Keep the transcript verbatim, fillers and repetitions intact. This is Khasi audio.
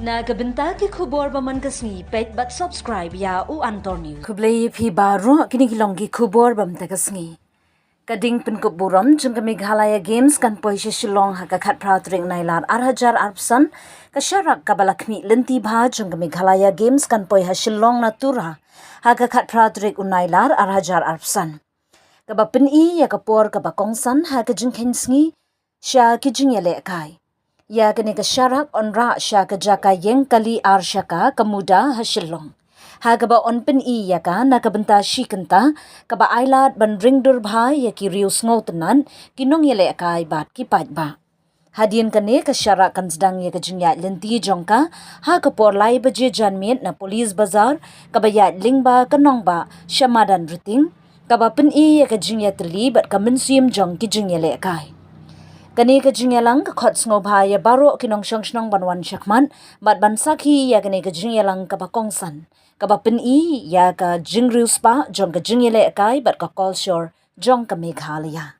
Na ka bynta ki khubor ba man ka sngi, peit bad subscribe ïa U Antor News. Khublei ïa phi baroh, kine ki long ki khubor ba man ka sngi. Ka ding pynkup burom jong ka Meghalaya Games kan poi sha Shillong ha ka khatphra tarik Nailar ar hajar arphew san. Ka sharak kaba la khmih lynti bha jong ka Meghalaya Games kan poi ha Shillong na Tura ha ka khatphra tarik u Nailar ar hajar arphew san. Kaba pyni ïa ka por kaba kongsan ha ka jingkheiñ sngi sha ki jingïalehkai. Ïa kane ka sharak yn rah sha ka jaka ïeng kali ar shaka ka MUDA ha Shillong. Ha kaba yn pyni ïa ka na ka bynta shi kynta, kaba ailad ban ring dur bha ïa ki riew sngewtynnat, ki nongïalehkai bad ki paidbah. Hadien kane ka sharak kan sdang ïa ka jingïaid lynti jong ka ha ka por lai baje janmiet na Police Bazar, kaba ïaid lyngba ka nongbah sha madan Rting, kaba pyni ïa ka jingïatylli bad ka mynsiem jong ki jingïalehkai. Kane ka jingïalang ka khot sngewbha ïa baroh ki nongshong shnong ban wan shakhmat bad ban sakhi ïa kane ka jingïalang kaba kongsan, kaba pyni ïa ka jingriewspah jong ka jingïalehkai bad ka kolshor jong ka Meghalaya.